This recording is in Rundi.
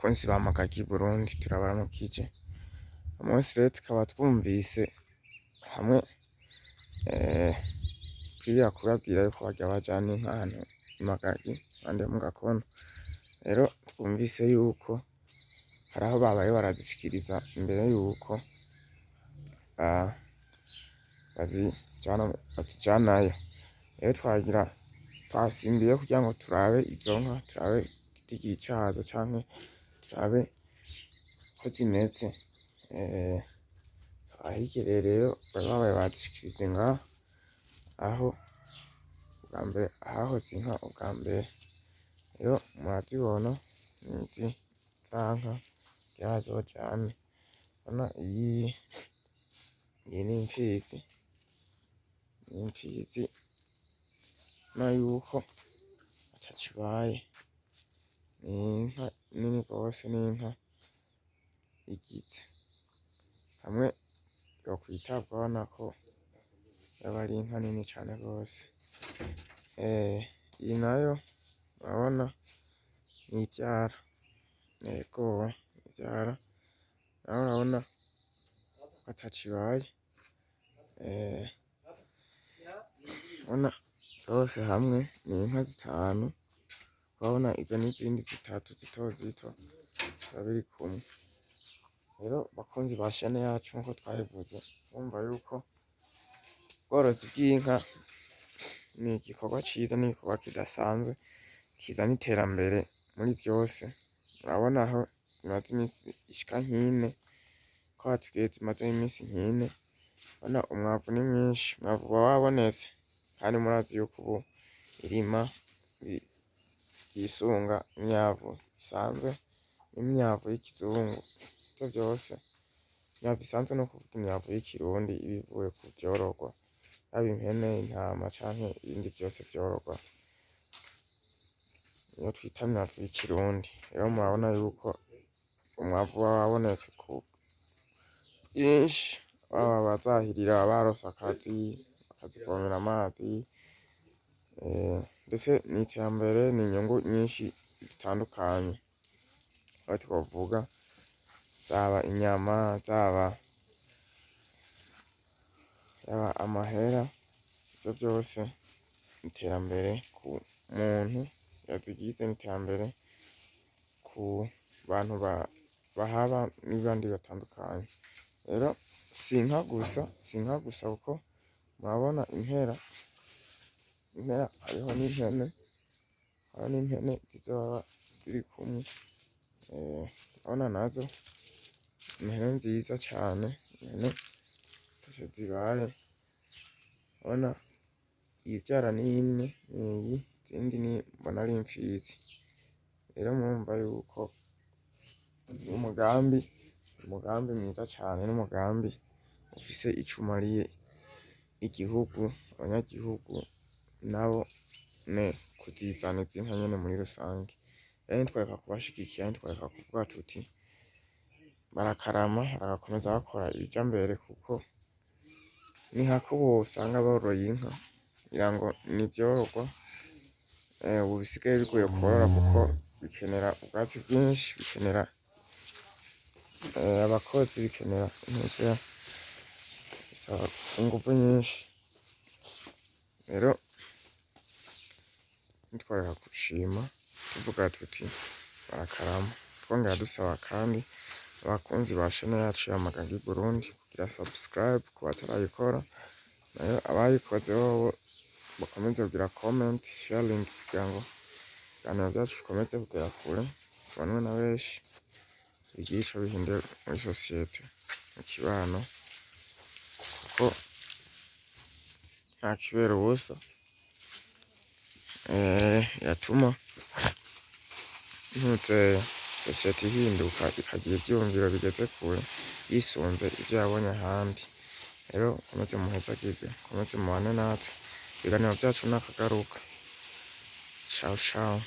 Bakunzi ba Magagi Burundi, turabaramukije. Umunsi rero tukaba twumvise hamwe kwiga kubabwira yuko barya bajana inka ahantu i Magagi impande yo mu Gakono. Rero twumvise yuko hari aho babaye barazishikiriza imbere yuko bazijanayo. Rero twagira twasimbiye kugira ngo turabe izo nka, turabe igitigiri cazo canke turabe ko zimeze. Twahigereye rero, bari babaye barazishikirije ngaha aho ubwa mbere hahoze inka ubwa mbere. Rero murazibona nizi za nka kugira bazojane. Urabona iyi ni impfizi, ni impfizi urabona yuko ataco ibaye. Ni inka nini gose, ni inka igize. Hamwe yokwitabwaho urabona ko yoba ari inka nini cane gose. Iyi nayo urabona n'ivyara, ego n'ivyara, naho urabona ko ataco ibaye. Urabona zose hamwe ni inka zitanu, urabona izo n'izindi zitatu zito zito biba biri kumwe. Rero bakunzi ba chaîne yacu, nkuko twabivuze, murumva yuko ubworozi bw'inka ni igikorwa ciza, ni igikorwa kidasanzwe kizana iterambere muri vyose. Murabona aho zimaze imisi ishika nk'ine, ko batubwiye zimazeho imisi nk'ine, urabona umwavu ni mwinshi, umwavu uba wabonetse, kandi murazi yuko ubu irima ryisunga imyavu isanzwe n'imyavu y'ikizungu. Ivyo vyose, imyavu isanzwe nukuvuga imyavu y'ikirundi iba ivuye ku vyororwa, yaba impene, intama canke ibindi vyose vyororwa, niyo twita imyavu y'ikirundi. Rero murabona yuko umwavu uba wabonetse ku bwinshi, baba abazahirira baba baronse akazi, bakazivomera amazi, ndetse n'iterambere, n'inyungu nyinshi zitandukanye. Aho twovuga zaba inyama, zaba amahera, ivyo vyose n'iterambere ku muntu yazigize, n'iterambere ku bantu bahaba n'abandi batandukanye. Rero si inka gusa, si inka gusa, kuko murabona impera, impera hariho n'impene, hariho n'impene zizoba ziri kumwe. Urabona nazo impene nziza cane, impene ataco zibaye. Urabona iyivyara ni imwe niyi, izindi mbona ari impfizi. Rero murumva yuko umugambi, umugambi mwiza cane, n'umugambi ufise ico umariye igihugu, abanyagihugu nabo ne kuzizana izi nka nyene muri rusange. Rero ntitworeka kubashigikira, ntitworeka kuvuga tuti barakarama, bagakomeza bakora ibija mbere, kuko ni hako wosanga boroye inka, ngira ngo n'ivyororwa ubu bisigaye bigoye kworora, kuko bikenera ubwatsi bwinshi, bikenera abakozi, bikenera impuzu, bisaba inguvu nyinshi. Rero ntitworeka gushima tuvuga tuti barakarama, twongera dusaba kandi abakunzi ba chaîne yacu ya Magagi Burundi kugira subscribe ku batarayikora, nayo abayikoze bobo bakomeze kugira comment, sharing, kugira ngo ibiganiro vyacu bikomeze kugera kure, bibonwe na benshi, bigire ico bihinduye muri société, mu kibano, kuko nta kibera ubusa. Biratuma ntuze société ihinduka, ikagira ivyiyumviro bigeze kure yisunze ivyo yabonye ahandi. Rero mukomeze muhezagirwe, mukomeze mubane natwe, ibiganiro vyacu nakagaruka. Ciao ciao.